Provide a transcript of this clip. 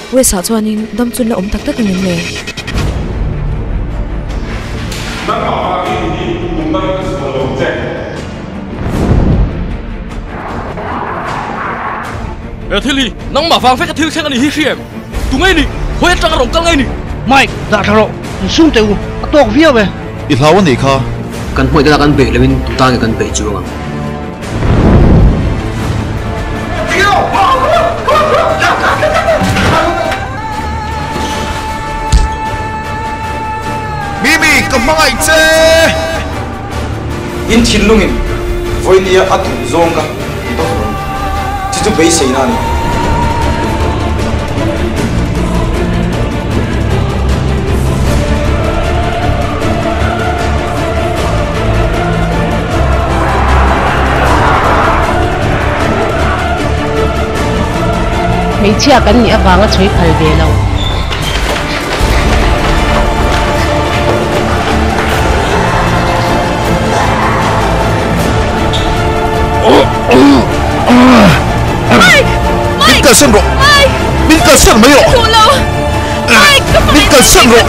West ah chuanin dam chu la awm tak tak angem le? Nangmah vangin hi kum dang ka chhuah lo che. He thil hi nangmah vang veka thil thleng a nih hi hria em? Tu ngei ni? Khawi atanga rawn kal ngei ni? Mike, dah thla rawh, insum teh u, a tawk viau e. I hlau a nih kha. Kan hmuih te kan beih loin tu ta nge kan beih chuang ang? Mimi, ka hmangaih che! In thinlungin vawinia a duh zawng ka ti tawk lo. Chu chu beiseina a ni. Hmeichhia kan nih avanga chhui phal ve lo. Min kalsan rawh! Min kalsan mai rawh! Min kalsan rawh!